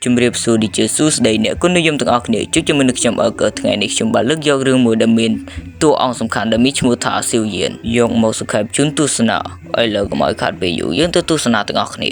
ជំរាបសួរឌីជេសួស្តីអ្នកគុណនិយមទាំងអស់គ្នាជួបជាមួយនឹងខ្ញុំអើកើថ្ងៃនេះខ្ញុំបានលើកយករឿងមួយដែលមានតួអង្គសំខាន់ដែលមានឈ្មោះថាស៊ីវយានយកមកសង្ខេបជូនទស្សនាឥឡូវកុំឲ្យខាត់ពេលយូរយើងទៅទស្សនាទាំងអស់គ្ន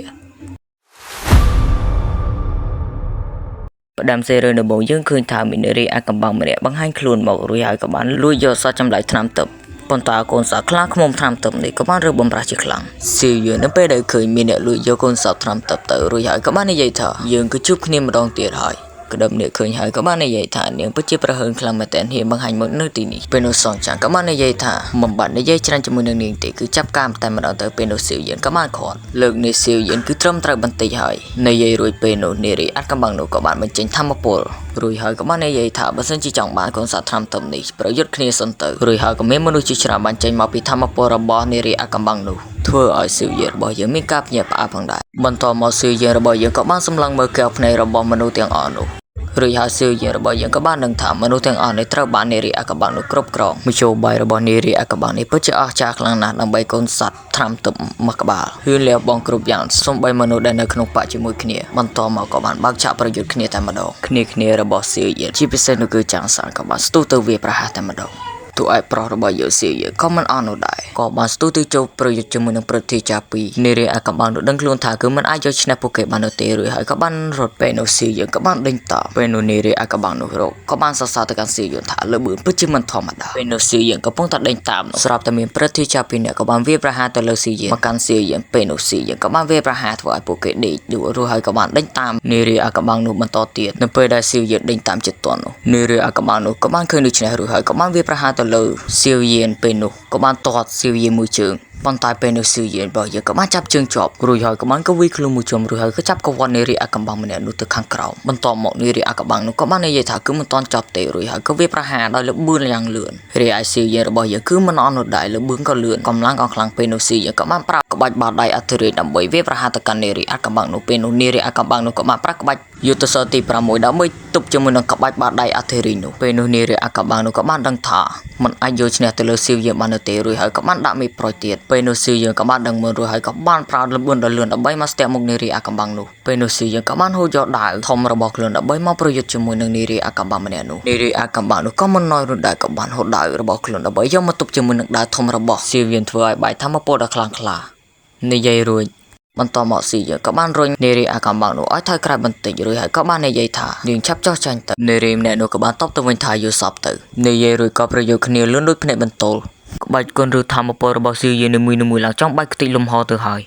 ាផ្ដាំសេរីដំបូងយើងឃើញថាមាននារីអាកំបាំងម្នាក់បង្ហាញខ្លួនមករួចហើយក៏បានលួចយកសត្វចម្លែកថ្នាំទឹកប៉ុន្តែកូនសត្វខ្លាឃ្មុំថ្នាំទឹកនេះក៏បានរើបំរាស់ជាខ្លាំងស៊ីវយើងនៅពេលដែលឃើញមានអ្នកលួចយកកូនសត្វថ្នាំទឹកទៅរួចហើយក៏បាននិយាយថាយើងគឺជួបគ្នាម្ដងទៀតហើយ ក្តាប់អ្នកឃើញហើយក៏បាននិយាយថានាងពិតជាប្រហើនខ្លាំងមែនទែនហ៊ានបង្ហាញមកនៅទីនេះពេលនោះសងចាំងក៏បាននិយាយថាមិនបាច់និយាយច្រើនជាមួយនឹងនាងទេគឺចាប់កាមតែម្ដងទៅពេលនោះសៀវយានក៏បានខាត់លើកនេះសៀវយានគឺត្រឹមត្រូវបន្តិចហើយនិយាយរួចពេលនោះនារីអាត់កំបាំងនោះក៏បានបញ្ចេញធម្មពលរួចហើយក៏បាននិយាយថាបើសិនជាចង់បានកូនសត្វថ្នាំទំនេះប្រយុទ្ធគ្នាសិនទៅរួចហើយក៏មានមនុស្សជាច្រើនបានចេញមកពីធម្មពលរបស់នារីអាត់កំបាំងនោះធ្វើឲ្យសៀវយានរបស់យើងមានការភ្ញាក់ផ្អើលផងដែរបន្តមកសៀវយានរបស់យើងក៏បានសម្លឹងមើលកែវភ្នែករបស់មនុស្សទាំងអស់នោះ រួចហើយសៀវយានរបស់យើងក៏បានដឹងថាមនុស្សទាំងអស់នេះត្រូវបាននារីអាកបាំងនោះគ្រប់គ្រងមធ្យោបាយរបស់នារីអាកបាំងនេះពិតជាអស្ចារ្យខ្លាំងណាស់ដើម្បីកូនសត្វត្រាំទឹកមួយក្បាលហ៊ានលះបង់គ្រប់យ៉ាងសូម្បីមនុស្សដែលនៅក្នុងបក្សជាមួយគ្នាបន្តមកក៏បានបើកឆាកប្រយុទ្ធគ្នាតែម្ដងគ្នាគ្នារបស់សៀវយានជាពិសេសនោះគឺចាងសានក៏បានស្ទុះទៅវាប្រហារតែម្ដង តួឯកប្រុសរបស់យោសៀវយើងក៏មិនអន់នោះដែរក៏បានស្ទុះទៅចូលប្រយុទ្ធជាមួយនឹងព្រឹទ្ធាចារ្យពីរនារីអាកំបាំងនោះដឹងខ្លួនថាគឺមិនអាចយកឈ្នះពួកគេបាននោះទេរួចហើយក៏បានរត់ពេលនោះសៀវយើងក៏បានដេញតពេលនោះនារីអាកំបាំងនោះរកក៏បានសរសើរទៅកាន់សៀវយើងថាលើបឿនពិតជាមិនធម្មតាពេលនោះសៀវយើងកំពុងតែដេញតាមនោះស្រាប់តែមានព្រឹទ្ធាចារ្យពីរនាក់ក៏បានវាយប្រហារទៅលើសៀវយើងមកកាន់សៀវយើងពេលនោះសៀវយើងក៏បានវាយប្រហារធ្វើឲ្យពួកគេដេកដួលរួចហើយក៏បានដេញតាមនារីអាកំបាំងនោះបន្តទៀតនៅពេលដែលសៀវយើងដេញតាមចិត្តទាន់នោះនារីអាកំបាំងនោះក៏បានឃើញដូច្នេះរួចហើយក៏បានវាយប្រហារទៅលើសៀវយានពេលនោះក៏បានទាត់សៀវយានមួយជើងប៉ុន្តែពេលនោះសៀវយានរបស់យើងក៏បានចាប់ជើងជាប់រួចហើយក៏បានក៏វាយខ្លួនមួយជុំរួចហើយក៏ចាប់កវត្តនារីអាកំបាំងម្នាក់នោះទៅខាងក្រោមបន្ទាប់មកនារីអាកំបាំងនោះក៏បាននិយាយថាគឺមិនទាន់ចប់ទេរួចហើយក៏វាយប្រហារដោយល្បឿនយ៉ាងលឿនរីឯសៀវយានរបស់យើងគឺមិនអន់នោះដែរល្បឿនក៏លឿនកម្លាំងក៏ខ្លាំងពេលនោះសៀវយានក៏បានប្រើក្បាច់បាតដៃអធិរាជដើម្បីវាយប្រហារទៅកាន់នារីអាកំបាំងនោះពេលនោះនារីអាកំបាំងនោះក៏បានប្រើក្បាច់យុទ្ធសាស្ត្រទី6ដើម្បីទប់ជាមួយនឹងក្បាច់បាតដៃអធិរាជនោះពេលនោះនារីអាកំបាំងនោះក៏បានដឹងថាมันអាចយកឈ្នះទៅលើសៀវយានបាននោះទេរួចហើយក៏បានដាក់មេប្រុសទៀតពេលនោះសៀវយានក៏បានដឹងមើលរួចហើយក៏បានប្រើល្បឿនដ៏លឿនដើម្បីមកស្ទាក់មុខនារីអាកំបាំងនោះពេលនោះសៀវយានក៏បានហូតយកដាវធំរបស់ខ្លួនដើម្បីមកប្រយុទ្ធជាមួយនឹងនារីអាកំបាំងម្នាក់នោះនារីអាកំបាំងនោះក៏មិនណយនោះដែរក៏បានហូតដាវរបស់ខ្លួនដើម្បីយកមកទប់ជាមួយនឹងដាវធំរបស់សៀវយានធ្វើឲ្យបែកធម្មពលដ៏ខ្លាំងក្លានិយាយរួចបន្តមកស៊ីយើងក៏បានរុញនារីអាកំបាំងនោះឲ្យថយក្រោយបន្តិចរួចហើយក៏បាននិយាយថានាងឆាប់ចោះចាញ់ទៅនារីម្នាក់នោះក៏បានតបទៅវិញថាយល់សពទៅនិយាយរួចក៏ប្រយុទ្ធគ្នាលឿនដូចភ្នែកបន្ទោលក្បាច់គុណឬធម្មពលរបស់ស៊ីយើងនីមួយៗឡើងចង់បាច់ខ្ទេចលំហទៅហើ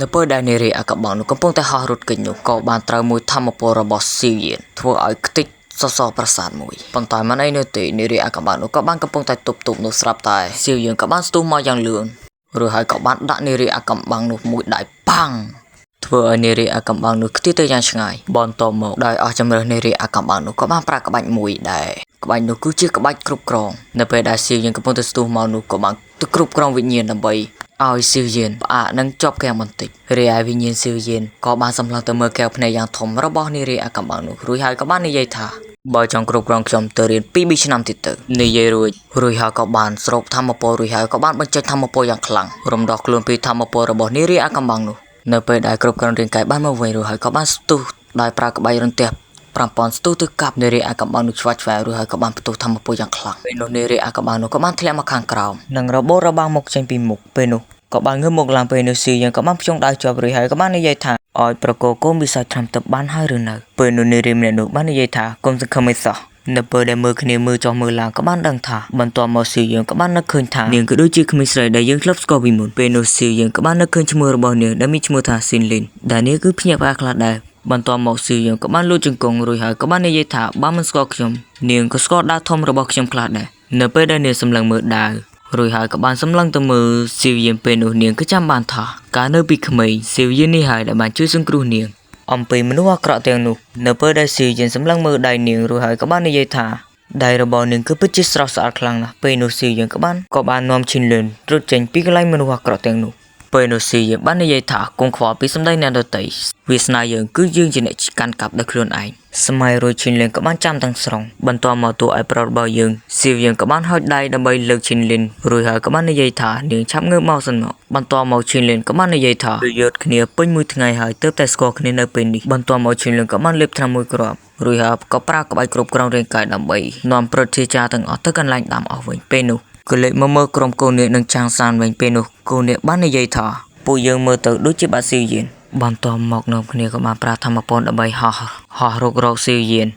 យនៅពេលដែលនារីអាកំបាំងនោះកំពុងតែហោះរត់គេចនោះក៏បានត្រូវមួយធម្មពលរបស់ស៊ីយៀនធ្វើឲ្យខ្ទេចសសរប្រាសាទមួយប៉ុន្តែមិនអីនោះទេនារីអាកំបាំងនោះក៏បានកំពុងតែទប់ទប់នោះស្រាប់តែស៊ីយៀនក៏បានស្ទុះមកយ៉ាងលឿនរួចហើយក៏បានដាក់នារីអាកំបាំងនោះមួយដៃប៉ាំងធ្វើឲ្យនារីអាកំបាំងនោះខ្ទាតទៅយ៉ាងឆ្ងាយបន្តមកដោយអស់ជំរើសនារីអាកំបាំងនោះក៏បានប្រើក្បាច់មួយដែរក្បាច់នោះគឺជាក្បាច់គ្រប់គ្រងនៅពេលដែលសៀវយានកំពុងតែស្ទុះមកនោះក៏បានទៅគ្រប់គ្រងវិញ្ញាណដើម្បីឲ្យសៀវយានផ្អាកនិងជាប់គាំងបន្តិចរីឯវិញ្ញាណសៀវយានក៏បានសម្លឹងទៅមើលកែវភ្នែកយ៉ាងធំរបស់នារីអាកំបាំងនោះរួចហើយក៏បាននិយាយថាបើចង់គ្រប់គ្រងខ្ញុំទៅរៀន2 3ឆ្នាំទៀតទៅនិយាយរួចរួចហើយក៏បានស្រូបធម្មពលរួចហើយក៏បានបញ្ចេញធម្មពលយ៉ាងខ្លាំងរំដោះខ្លួនពីធម្មពលរបស់នារីអាកំបាំងនោះនៅពេលដែលគ្រប់គ្រងរាងកាយបានមកវិញរួចហើយក៏បានស្ទុះដោយប្រើក្បាច់រន្ទះ5000ស្ទុះទៅកាប់នារីអាកំបាំងនោះឆ្វាច់ឆ្វែរួចហើយក៏បានផ្ទុះធម្មពលយ៉ាងខ្លាំងពេលនោះនារីអាកំបាំងនោះក៏បានធ្លាក់មកខាងក្រោមនិងរបូតរបាំងមុខចេញពីមុខពេលនោះក៏បានងើបមកឡើងពេលនោះស៊ីយើងក៏បានភ្ជង់ដៅជាប់រួចហើយក៏បាននិយាយថាឲ្យប្រកោកូនវិស័យត្រាំទឹកបានហើយឬនៅពេលនោះនារីម្នាក់នោះបាននិយាយថាកុំសង្ឃឹមឲ្យសោះនៅពេលដែលមើលគ្នាមើលចុះមើលឡើងក៏បានដឹងថាបន្ទាប់មកស៊ីយើងក៏បាននឹកឃើញថានាងក៏ដូចជាក្មេងស្រីដែលយើងធ្លាប់ស្គាល់ពីមុនពេលនោះស៊ីយើងក៏បាននឹកឃើញឈ្មោះរបស់នាងដែលមានឈ្មោះថាស៊ីនលីនដែលនាងគឺភ្ញាក់ផ្អើលខ្លះដែរបន្ទាប់មកស៊ីយើងក៏បានលួចជង្គង់រួចហើយក៏បាននិយាយថាបើមិនស្គាល់ខ្ញុំនាងក៏ស្គាល់ដាវធំរបស់ខ្ញុំខ្លះដែរនៅពេលដែលនាងសម្លឹងមើលដាវរួចហើយក៏បានសម្លឹងទៅមើលស៊ីវយានពេលនោះនាងក៏ចាំបានថាកាលនៅពីក្មេងស៊ីវយាននេះហើយដែលបានជួយសង្គ្រោះនាងអំពីមនុស្សអាក្រក់ទាំងនោះនៅពេលដែលស៊ីវយានសម្លឹងមើលដៃនាងរួចហើយក៏បាននិយាយថាដៃរបស់នាងគឺពិតជាស្រស់ស្អាតខ្លាំងណាស់ពេលនោះស៊ីវយានក៏បាននាំឈិនលឿនរត់ចេញពីកន្លែងមនុស្សអាក្រក់ទាំងនោះ ពេលនោះស៊ីយើងបាននិយាយថាកុំខ្វល់ពីសម្ដីអ្នកដទៃវាសនាយើងគឺយើងជាអ្នកកាន់កាប់ដោយខ្លួនឯងសម័យរួចឈិនលៀងក៏បានចាំទាំងស្រុងបន្ទាប់មកតួឯប្រុសរបស់យើងស៊ីយើងក៏បានហុចដៃដើម្បីលើកឈិនលៀនរួចហើយក៏បាននិយាយថានាងឆាប់ងើបមកសិនមកបន្ទាប់មកឈិនលៀនក៏បាននិយាយថាយត់គ្នាពេញមួយថ្ងៃហើយទើបតែស្គាល់គ្នានៅពេលនេះបន្ទាប់មកឈិនលៀនក៏បានលេបថ្នាំមួយគ្រាប់រួចហើយក៏ប្រើក្បាច់គ្រប់គ្រងរាងកាយដើម្បីនាំព្រឹទ្ធាចារ្យទាំងអស់ទៅកន្លែងដាំអស់វិញពេលនោះក៏លេចមកមើលក្រុមកូននាគនិងចាងសានវិញពេលនោះកូននាគបាននិយាយថាពួកយើងមើលទៅដូចជាបាក់ស៊ីយៀនបន្ទាប់មកនាំគ្នាក៏បានប្រើធម្មពលដើម្បីហោះហោះរករកស៊ីយៀន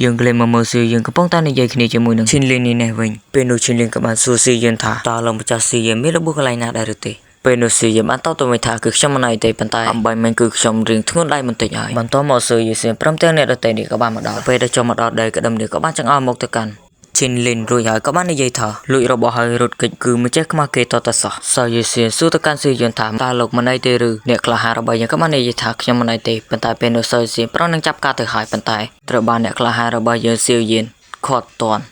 យើងក៏លេចមកមើលស៊ីយៀនកំពុងតែនិយាយគ្នាជាមួយនឹងឈិនលីននេះនេះវិញពេលនោះឈិនលីនក៏បានសួរស៊ីយៀនថាតើលោកម្ចាស់ស៊ីយៀនមានរបួសកន្លែងណាដែរឬទេពេលនោះស៊ីយៀនបានតបទៅវិញថាគឺខ្ញុំមិនអីទេប៉ុន្តែអំបញ្ញមិញគឺខ្ញុំរៀងធ្ងន់ដៃបន្តិចហើយបន្ទាប់មកស៊ឺយៀនព្រមទាំងអ្នកដទៃនេះក៏បានមកដល់ពេលដែលចូលមកដល់ដីក្តឹមនេះក៏បានចង្អុលមកទៅកាន់ឈិនលិនរួចហើយក៏បាននិយាយថាលួចរបស់ហើយរត់គេចគឺមិនចេះខ្មាស់គេតតសោះសយសៀនសួរទៅកាន់សៀយនថាតើលោកមិនអីទេឬអ្នកក្លាហានរបស់យើងក៏បាននិយាយថាខ្ញុំមិនអីទេប៉ុន្តែពេលនោះសយសៀនប្រងនឹងចាប់ការទៅហើយប៉ុន្តែត្រូវបានអ្នកក្លាហានរបស់យើងសៀវយៀនខាត់តន់